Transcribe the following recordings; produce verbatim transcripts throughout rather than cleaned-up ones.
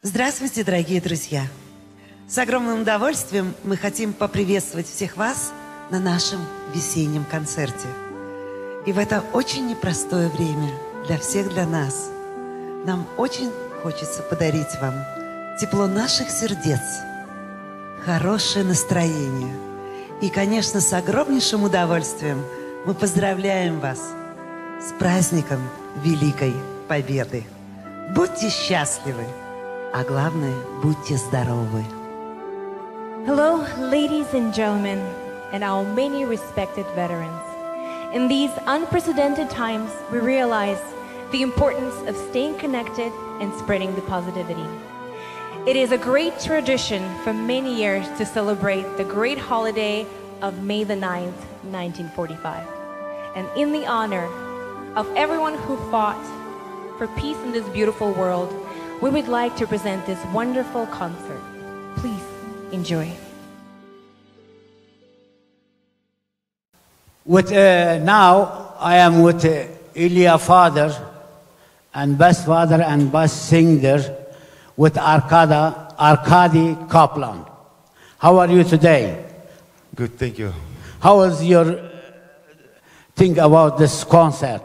Здравствуйте, дорогие друзья! С огромным удовольствием мы хотим поприветствовать всех вас на нашем весеннем концерте. И в это очень непростое время для всех, для нас, нам очень хочется подарить вам тепло наших сердец, хорошее настроение. И, конечно, с огромнейшим удовольствием мы поздравляем вас с праздником Великой Победы. Будьте счастливы, а главное, будьте здоровы. Hello, ladies and gentlemen, and our many respected veterans. In these unprecedented times, we realize the importance of staying connected and spreading the positivity. It is a great tradition for many years to celebrate the great holiday of May the ninth, nineteen forty-five. And in the honor of everyone who fought for peace in this beautiful world, we would like to present this wonderful concert. Please enjoy. With uh, now I am with uh, Ilya father and best father and best singer with Arkada Arkady Kaplan. How are you today? Good, thank you. How is your uh, think about this concert?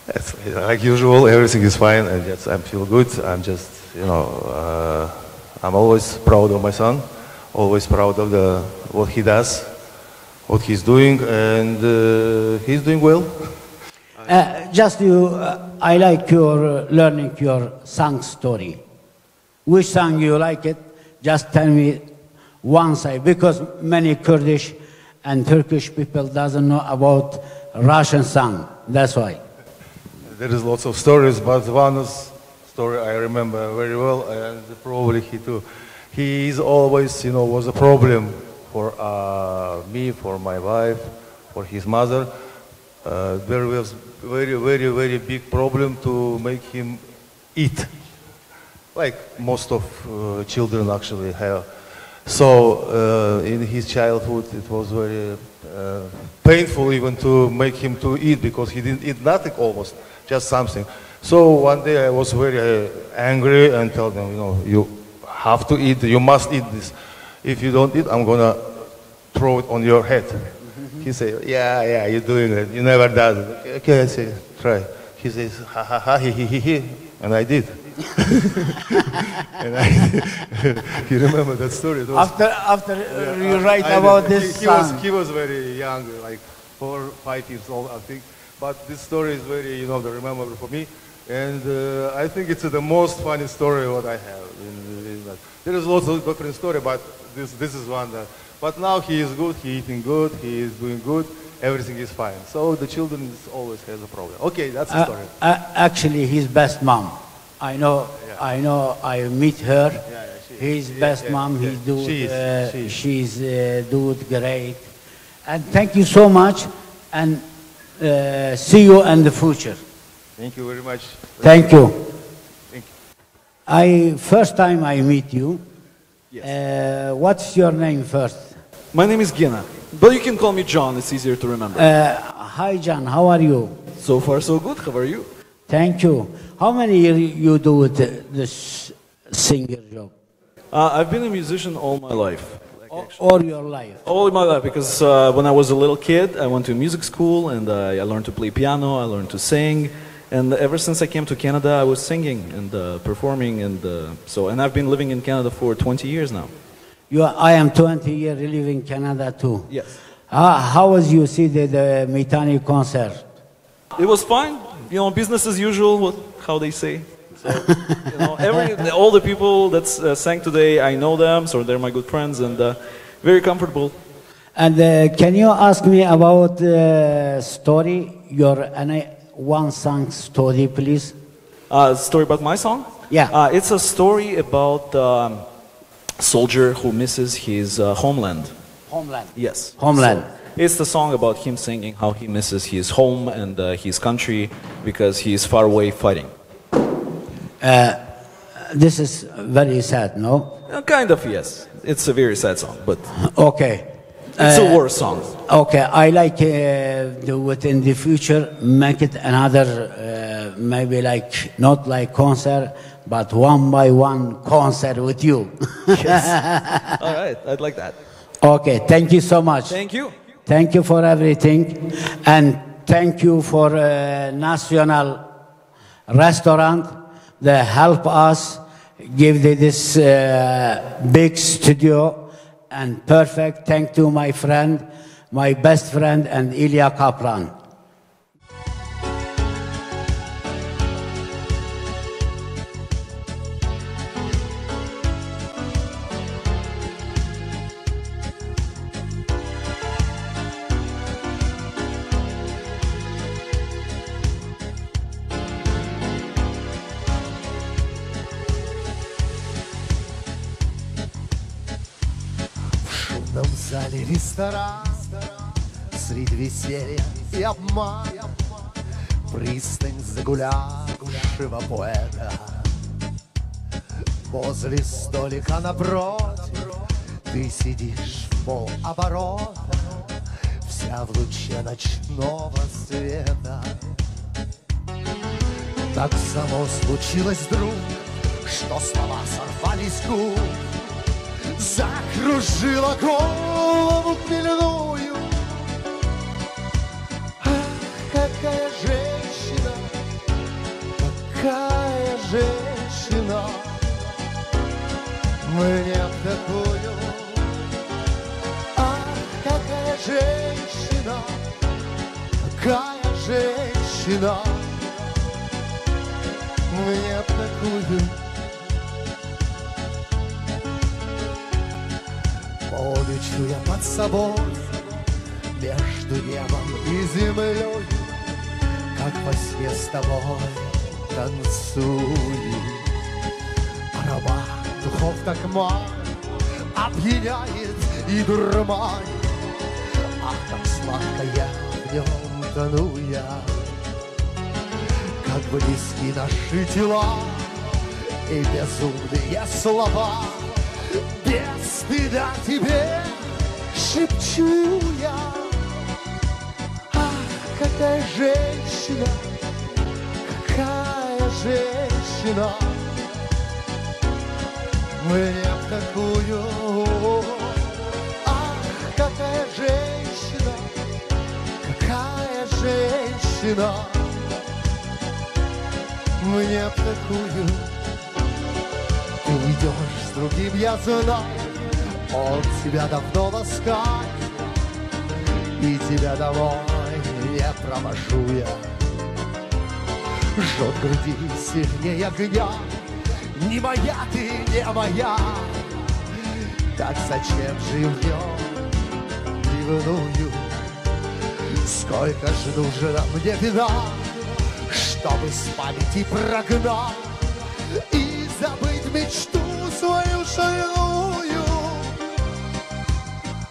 It's, like usual, everything is fine, and yes, I feel good. I'm just, you know, uh, I'm always proud of my son, always proud of the what he does, what he's doing, and uh, he's doing well. Uh, just you, uh, I like your uh, learning your song story. Which song you like it? Just tell me one side, because many Kurdish and Turkish people doesn't know about Russian song. That's why. There is lots of stories, but one is story I remember very well, and probably he too. He is always, you know, was a problem for uh, me, for my wife, for his mother. Uh, there was very, very, very big problem to make him eat, like most of uh, children actually have. So uh, in his childhood, it was very uh, painful even to make him to eat because he didn't eat nothing almost, just something. So one day I was very uh, angry and told him, you know, you have to eat, you must eat this. If you don't eat, I'm gonna throw it on your head. He said, yeah, yeah, you're doing it. You never does it. Okay, okay, I say, try. He says, ha ha ha, he he he he, and I did. And I, you remember that story? It was- After after uh, you I- write I about did. this He, he was, song. He was very young, like four, five years old, I think. But this story is very, you know, the remember for me. And uh, I think it's the most funny story what I have. In, in that. There is lots of different story, but this this is one. That, but now he is good. He eating good. He is doing good. Everything is fine. So the children is always has a problem. Okay, that's the Uh, story. uh, actually, his best mom. I know. Yeah. I know. I meet her. Yeah, yeah, she- His yeah, best yeah, mom. yeah. He's do. She is, Uh, she is. She's uh, do it great. And thank you so much. And uh, see you in the future. Thank you very much. Thank you. Thank you. I first time I meet you. Yes. Uh, what's your name first? My name is Gina, but you can call me John, it's easier to remember. Uh, hi John, how are you? So far, so good. How are you? Thank you. How many years you do with uh, this singer job? Uh, I've been a musician all my life. All your life? All my life, because uh, when I was a little kid, I went to music school and uh, I learned to play piano, I learned to sing. And ever since I came to Canada, I was singing and uh, performing. And uh, so, and I've been living in Canada for twenty years now. You, I am twenty years living in Canada too. Yes. How, how was you see the, the Mitani concert? It was fine, you know, business as usual, what, how they say. So, you know, every, all the people that uh, sang today, I know them, so they're my good friends and uh, very comfortable. And uh, can you ask me about the story, your any one song story, please? Uh, story about my song? Yeah. Uh, it's a story about um, soldier who misses his uh, homeland. Homeland. Yes. Homeland. So, it's the song about him singing how he misses his home and uh, his country because he is far away fighting. This is very sad, no? Uh, kind of, yes. It's a very sad song, but Okay. it's a war song. Okay, I like uh, the, within the future make it another uh, maybe like not like concert, but one by one concert with you. Yes. All right, I'd like that. Okay, thank you so much. Thank you. Thank you for everything. And thank you for uh, National Restaurant. They help us give the, this uh, big studio and perfect. Thank to my friend, my best friend, and Ilya Kaplan. В шумном зале ресторан средь веселья и обмана пристань загулявшего поэта. Возле столика напротив ты сидишь в полоборота, вся в луче ночного света. Так само случилось вдруг, что слова сорвались с губ. Закружила голову хмельную. Ах, какая женщина, какая женщина. Мне б такую. Ах, какая женщина, какая женщина. Мне б такую. Помню, чуя под собой между небом и землёй, как во сне с тобой танцую. Аромат духов так мал опьяняет и дурманит. Ах, как сладко я в нём тону я. Как близки наши тела и безумные слова. Без стыда тебе шепчу я. Ах, какая женщина, какая женщина. Мне б такую. Ах, какая женщина, какая женщина. Мне б такую. Ты уйдёшь с другим, я знаю. Он тебя давно ласкает, и тебя домой не провожу я. Жжёт в груди сильнее огня. Не моя ты, не моя. Так зачем же в нём ревную? Сколько ж нужно мне вина, чтобы с памяти прогнать и забыть мечту свою шальную?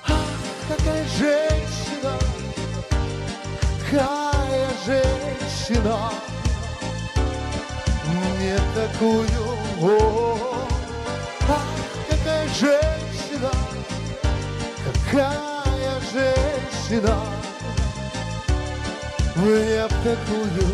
Ах, какая женщина, какая женщина. Мне такую. О, ах, какая женщина, какая женщина. Мне б такую.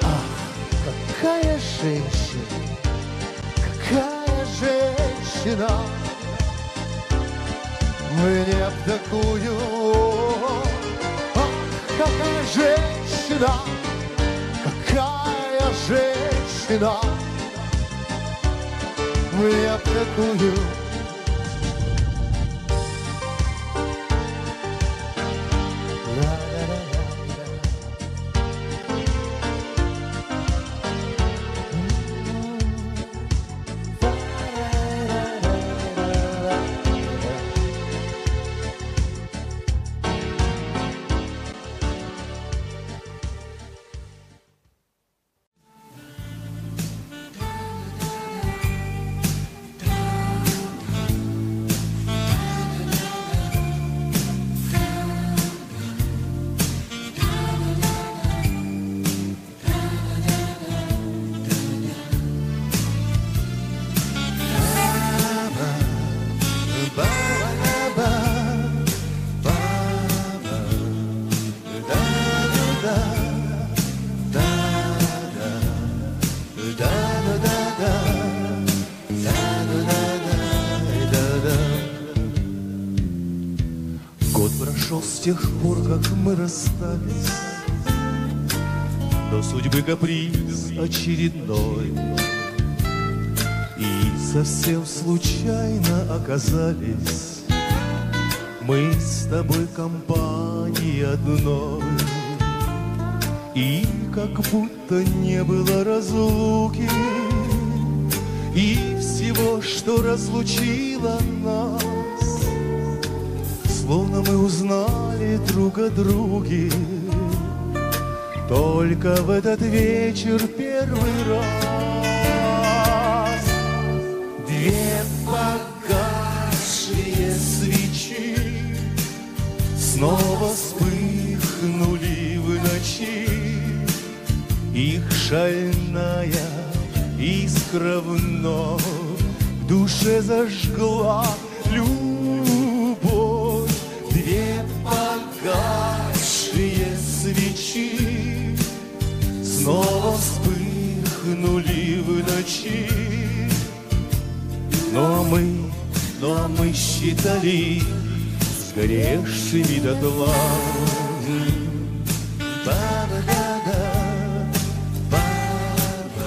Ах, какая женщина, какая женщина. Мне б такую. Ах, какая женщина, какая женщина. Мне б такую. Прошёл с тех пор, как мы расстались, до судьбы каприз очередной. И совсем случайно оказались мы с тобой компанией одной. И как будто не было разлуки и всего, что разлучило нас. Словно мы узнали друг о друге только в этот вечер первый раз. Две погасшие свечи снова вспыхнули в ночи. Их шальная искра вновь в душе зажгла любовь. Две погасшие свечи снова вспыхнули в ночи. Но мы, но мы считали сгоревшими дотла. Ба-ба-да-да, ба-ба,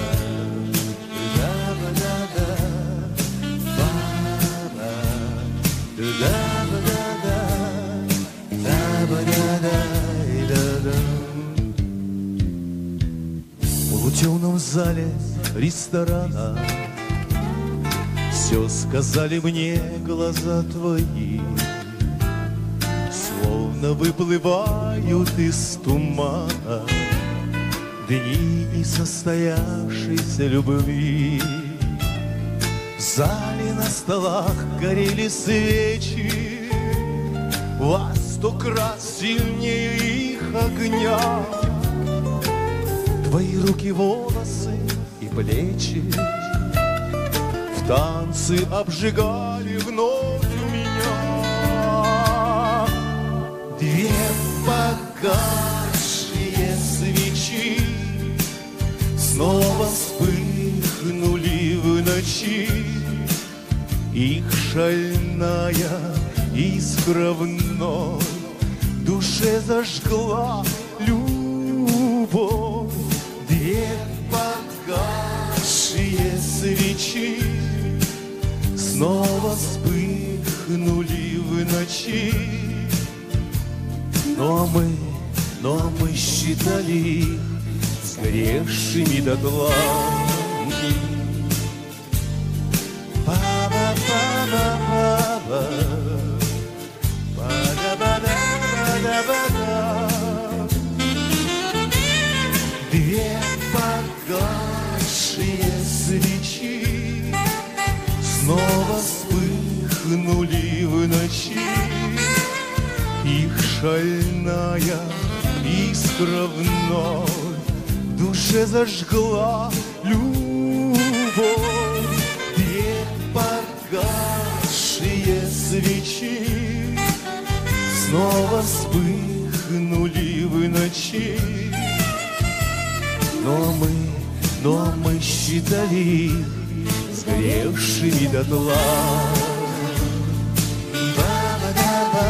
да-ба-да-да, ба-ба, да-ба-да-да, да-ба-да-да-да-да. В полутемном зале ресторана все сказали мне глаза твои, словно выплывают из тумана дни несостоявшейся любви. В зале на столах горели свечи во сто крат сильнее их огня. Твои руки, волосы и плечи в танце обжигали вновь меня. Две погасшие свечи снова вспыхнули в ночи. Их шальная искра вновь в душе зажгла любовь. Две погасшие свечи снова вспыхнули в ночи. Но мы, но мы считали их сгоревшими дотла. Па-ба-па-ба-ба-ба. Па-да-ба-да-ба-да-ба-да. Две погасшие свечи снова вспыхнули в ночи. Их шальная искра вновь в душе зажгла любовь. Две погасшие свечи снова вспыхнули в ночи. Но мы, но мы считали их сгоревшими дотла. Ба-ба-да-ба.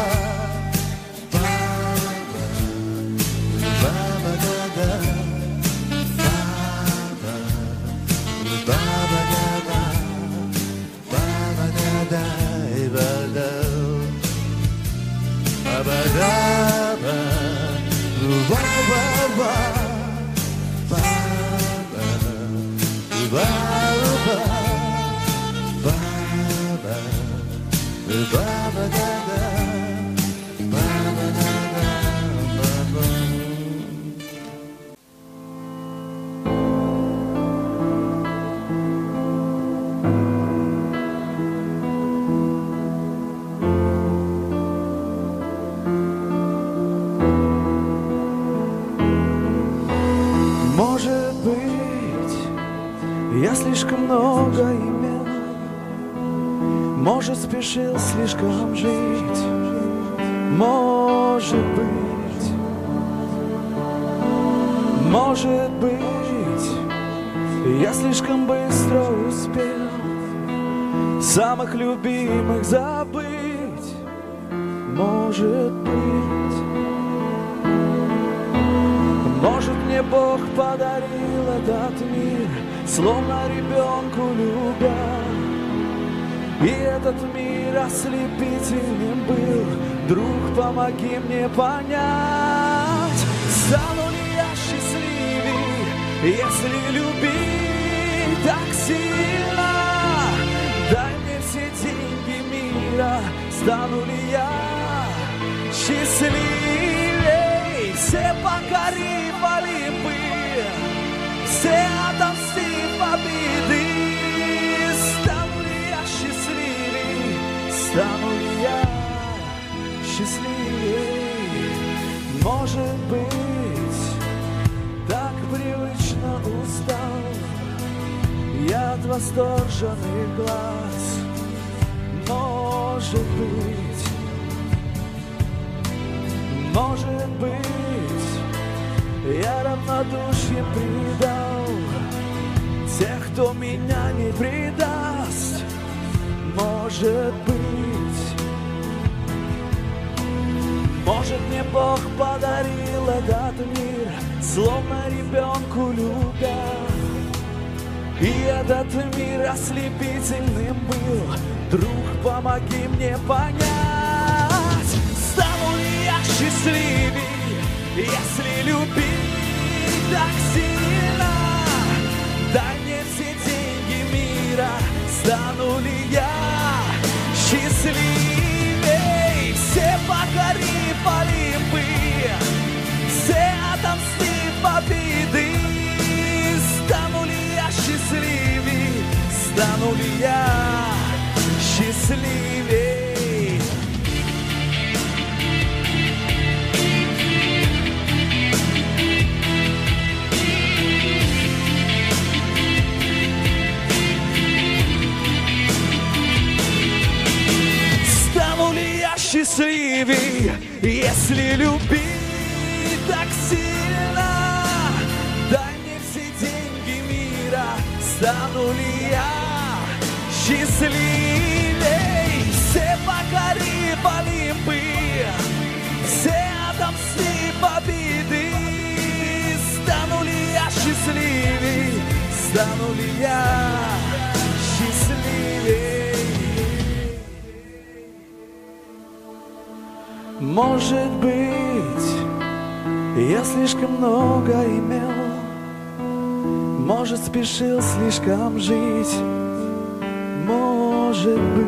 Может быть, я слишком много имел. Может, спешил слишком жить. Может быть, может быть, я слишком быстро успел самых любимых забыть. Может быть, может, мне Бог подарил этот мир, словно ребенку любя. И этот мир ослепительным был, друг, помоги мне понять, стану ли я счастливей, если любить так сильно? Дай мне все деньги мира, стану ли я счастливей? Все покорив Олимпы, все отомстив победы, стану ли я счастливей? Стану ли я счастливей? Может быть, так привычно устал я от восторженных глаз. Может быть, может быть, я равнодушием предал тех, кто меня не предаст. Может быть, может, мне Бог подарил этот мир, словно ребенку любя. И этот мир ослепительным был. Друг, помоги мне понять, стану ли я счастливей, если любить так сильно? Дай мне все деньги мира, стану ли я счастливей? Все покорив Олимпы, все отомстив победы, стану ли я счастливей? Стану ли я счастливей? Стану ли я счастливей, если любить так сильно? Дай мне все деньги мира, стану ли я счастливей? Все покорив Олимпы, все отомстив победы, стану ли я счастливей? Стану ли я счастливей? Может быть, я слишком много имел, может, спешил слишком жить, может быть.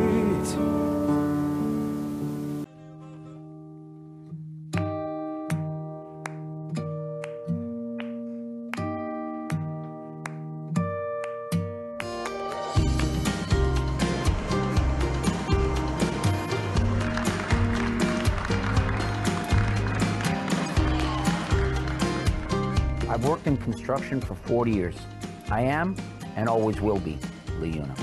I've worked in construction for forty years. I am and always will be Lee Yuna.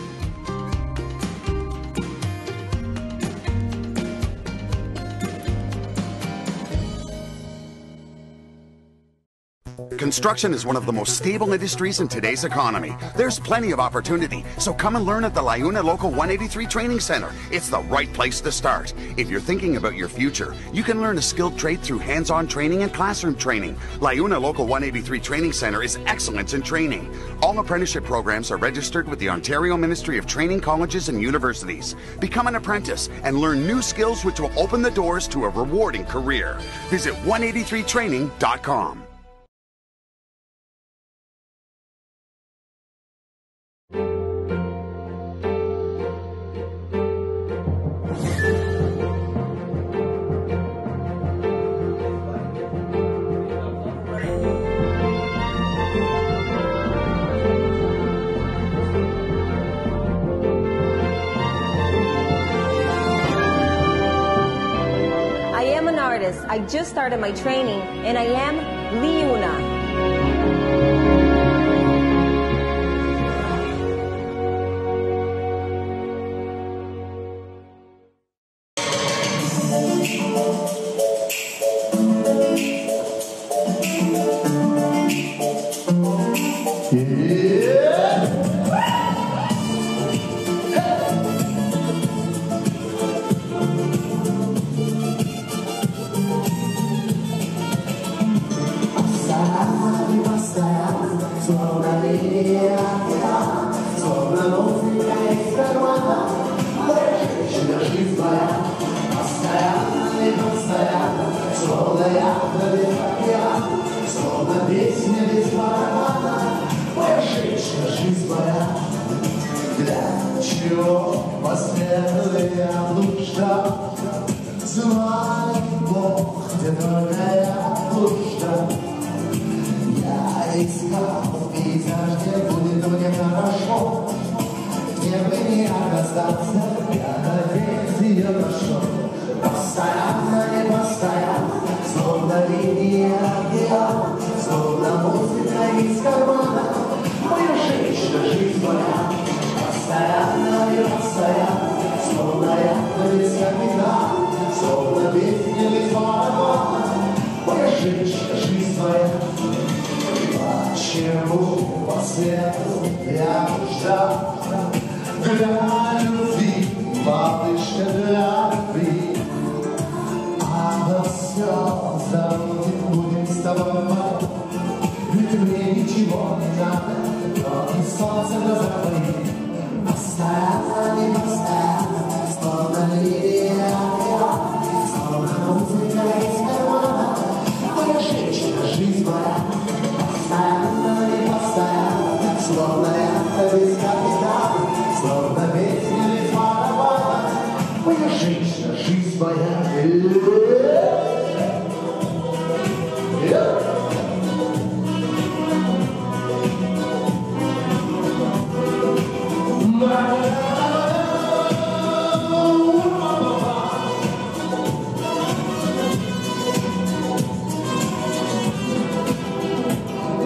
Construction is one of the most stable industries in today's economy. There's plenty of opportunity, so come and learn at the Layuna Local one eighty-three Training Center. It's the right place to start. If you're thinking about your future, you can learn a skilled trade through hands-on training and classroom training. Layuna Local one eighty-three Training Center is excellence in training. All apprenticeship programs are registered with the Ontario Ministry of Training Colleges and Universities. Become an apprentice and learn new skills which will open the doors to a rewarding career. Visit one eighty-three training dot com. I am an artist. I just started my training, and I am Lee Yuna. Askerle yapmışlar, zumal bohtemane yapmışlar. Ya искал пейзаж, где будет мне хорошо. Мне бы не оказаться, я надеюсь, хорошо. Постоянно, не постоянно, словно линия океана, словно музыка из кармана. Моя женщина, жизнь моя, постоянно, не постоянно, словно я без капитана, словно без барабана. Моя женщина, жизнь моя. Почему по свету я ждал для любви, малышка, для любви? А всё забудем, будем с тобой вдвоём. Ведь мне ничего не надо, кроме солнца в глазах твоих. Постоянно, не постоянно, словно линия океана, словно музыка из кармана. Моя женщина, жизнь моя, постоянно, не постоянно, словно яхта без капитана, словно ветер без барабана. Моя женщина, жизнь моя.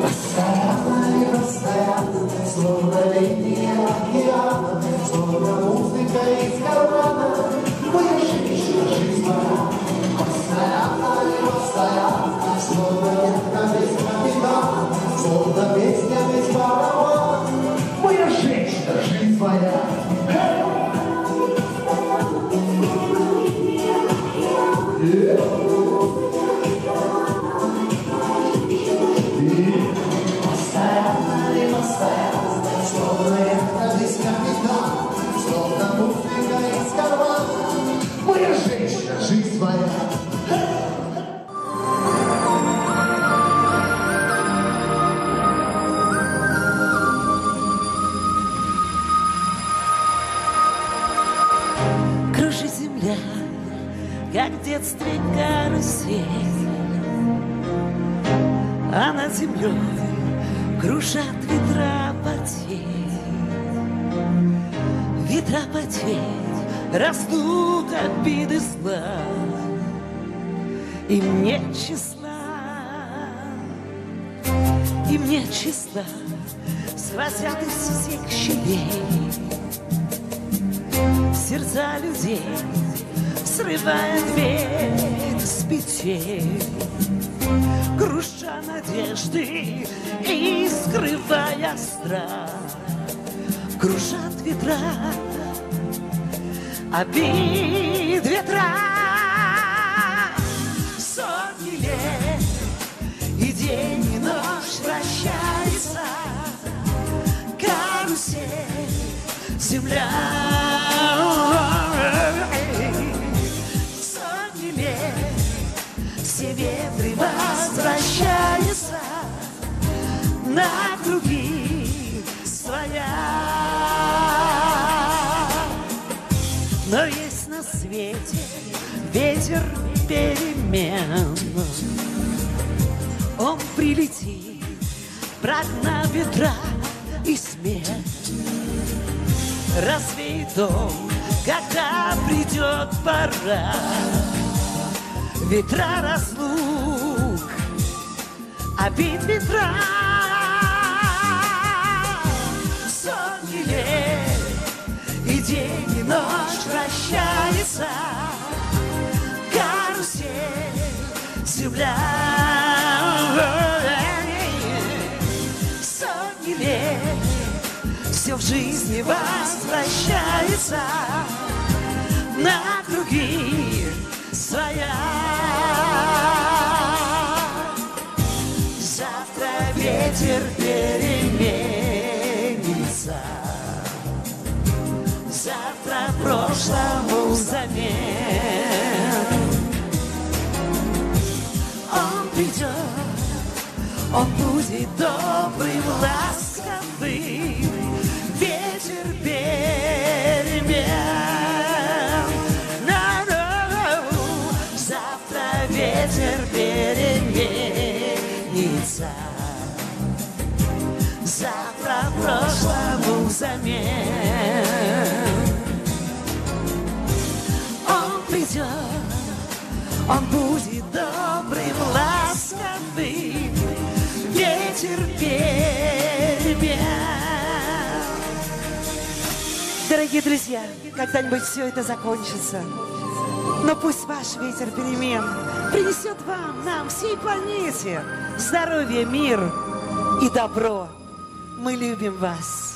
Постоянно, не постоянно, словно линия океана, словно музыка из кармана. Моя женщина, жизнь моя, постоянно, не постоянно, словно яхта без капитана, словно песня без барабана. Моя женщина, жизнь моя. Моя женщина, жизнь моя. Кружит земля, как в детстве карусель. А над землёй кружат ветра потерь. Ветра потерь растут обиды зла. Им нет числа, им нет числа, сквозят из всех щелей. Сердца людей срывает ветер с петель, круша надежды и скрывая страх. Кружат ветра, обид ветра, сотни лет, и день, и ночь вращается карусель, земля. Сотни лет все ветры возвращаются на круги своя. Но есть на свете ветер перемен. Он прилетит, прогнав ветра и смерть. Развеет дом, когда придёт пора. Ветра разлук, обид ветра. Сотни лет, и день, и ночь вращается карусель, земля. Сотни лет, всё в жизни возвращается на круги своя. Завтра ветер переменится, завтра прошлому взамен. Он придёт, он будет добрым, ласковым. Ветер перемен. Он придёт, он будет добрым, ласковым, ветер пепел. Дорогие друзья, когда-нибудь все это закончится. Но пусть ваш ветер перемен принесет вам, нам, всей планете здоровье, мир и добро. Мы любим вас.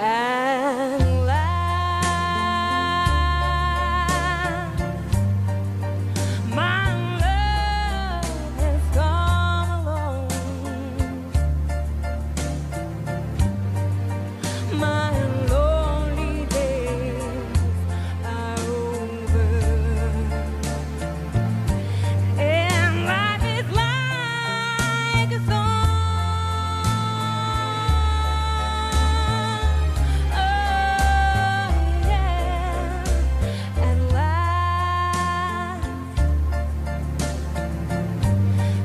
At last, my love has come along. My lonely days are over. And life is like a song. Oh, yeah. At last,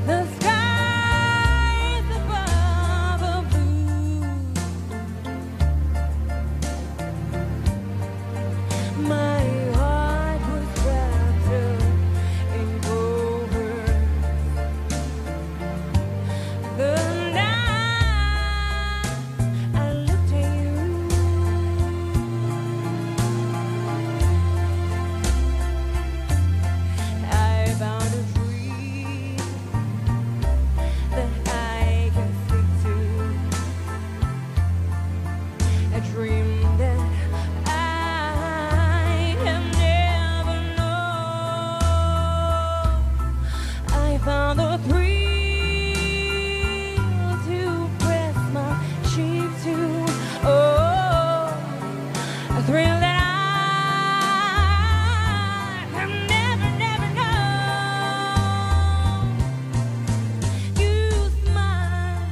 the skies above are blue. My heart was wrapped up in covers. The night I looked at you, I found a dream that I can stick to. A dream that I have never known. I found a thrill to press my cheek to. Oh, a thrill that I have never, never known. You smile,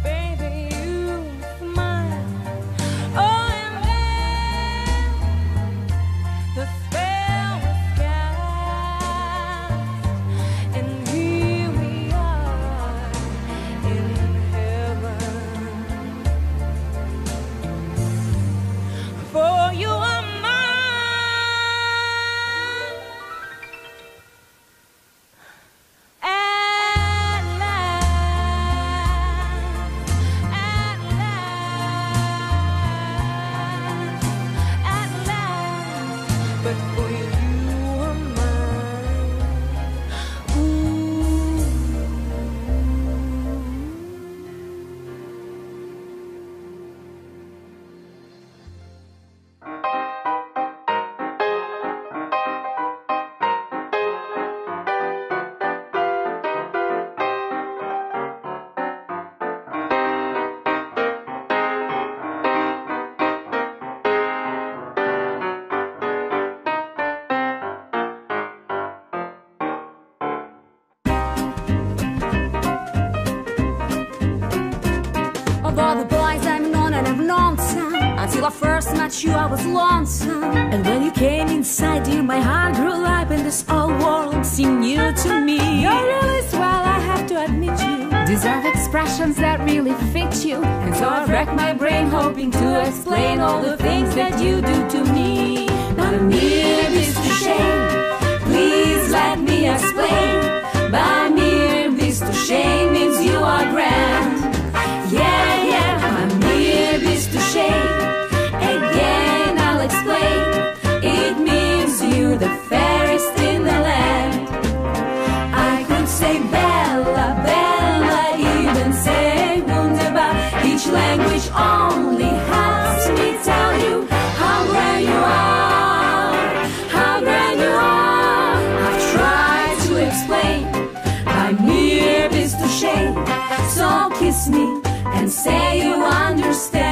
baby, you smile. Oh, and then the spell was cast, and here we are in heaven. For you are mine. At last, at last, at last, but for you are mine. Ooh. Of all the boys I've known, I never known some. Until I first met you, I was lonesome. And when you came inside, dear, my heart grew light, and this whole world seemed new to me. You're really swell, I have to admit you deserve expressions that really fit you. And so I've racked my brain, hoping to explain all the things that you do to me. By mir bist du schön, please let me explain. By mir bist du schön means you are grand. Yeah, yeah, by mir bist du schön. Again, I'll explain. It means you're the fairest in the land. I could say bella, bella, even say wunderbar. Each language only helps me tell you how grand you are, how grand you are. I've tried to explain. By mir bist du schön, so kiss me. Say you understand.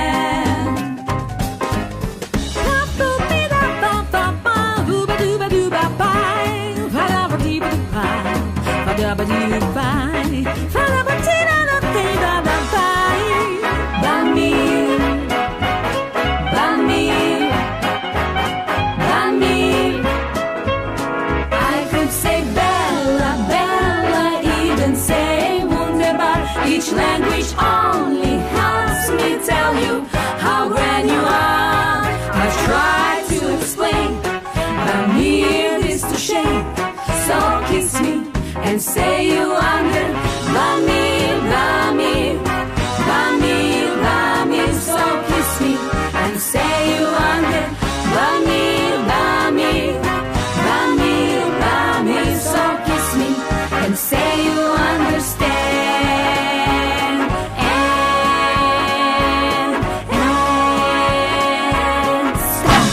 Bamir, bamir, bamir. I could say bella, bella, even say wunderbar. Each language only helps me tell you how grand you are. I've tried to explain, but I'm here this to shame. So kiss me and say you under. Bamir, bamir, bamir, bamir. So kiss me and say you under. Bamir, bamir, bamir, bamir. So kiss me and say you understand. And, and stop.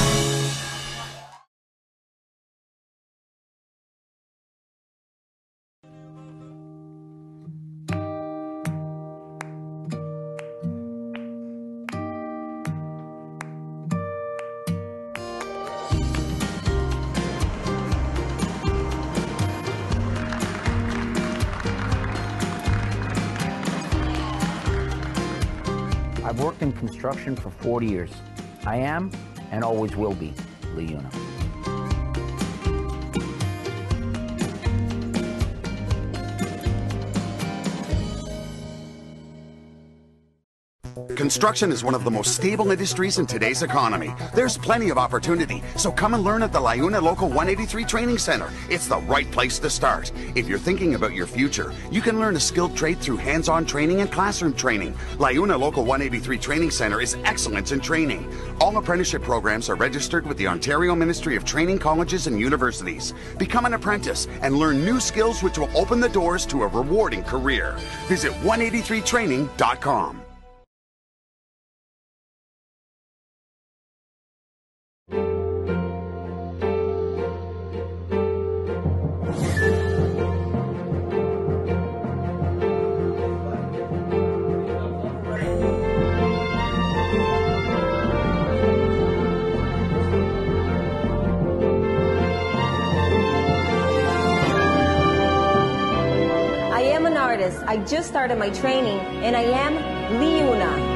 I've worked in construction for forty years. I am and always will be Liuna. Construction is one of the most stable industries in today's economy. There's plenty of opportunity, so come and learn at the Liuna Local one eighty-three Training Center. It's the right place to start. If you're thinking about your future, you can learn a skilled trade through hands-on training and classroom training. Liuna Local one eighty-three Training Center is excellence in training. All apprenticeship programs are registered with the Ontario Ministry of Training Colleges and Universities. Become an apprentice and learn new skills which will open the doors to a rewarding career. Visit one eighty-three training dot com. I am an artist. I just started my training, and I am Liuna.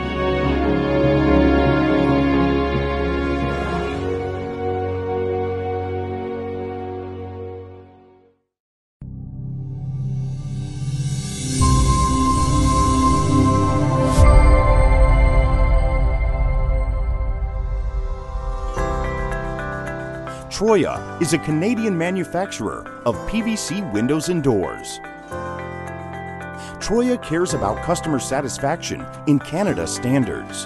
Troya is a Canadian manufacturer of P V C windows and doors. Troya cares about customer satisfaction in Canada standards.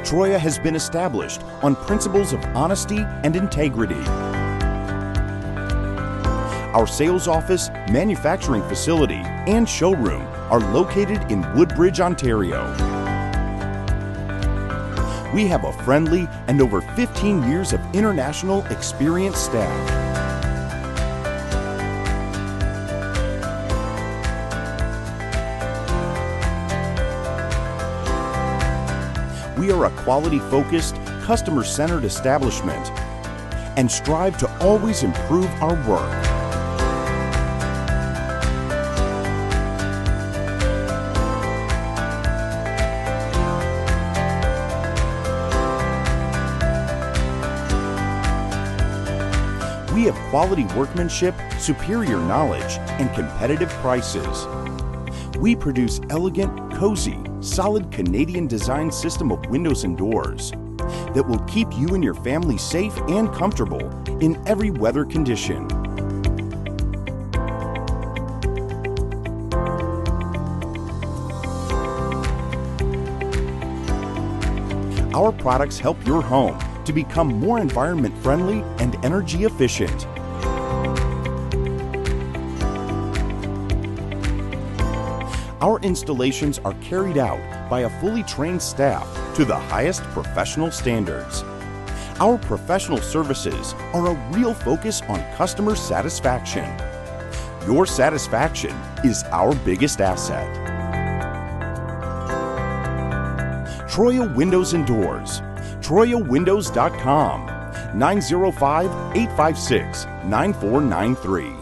Troya has been established on principles of honesty and integrity. Our sales office, manufacturing facility, and showroom are located in Woodbridge, Ontario. We have a friendly and over fifteen years of international experienced staff. We are a quality-focused, customer-centered establishment and strive to always improve our work. We have quality workmanship, superior knowledge, and competitive prices. We produce elegant, cozy, solid Canadian design system of windows and doors that will keep you and your family safe and comfortable in every weather condition. Our products help your home to become more environment friendly and energy efficient. Our installations are carried out by a fully trained staff to the highest professional standards. Our professional services are a real focus on customer satisfaction. Your satisfaction is our biggest asset. Troya Windows and Doors, troya windows dot com, nine zero five, eight five six, nine four nine three.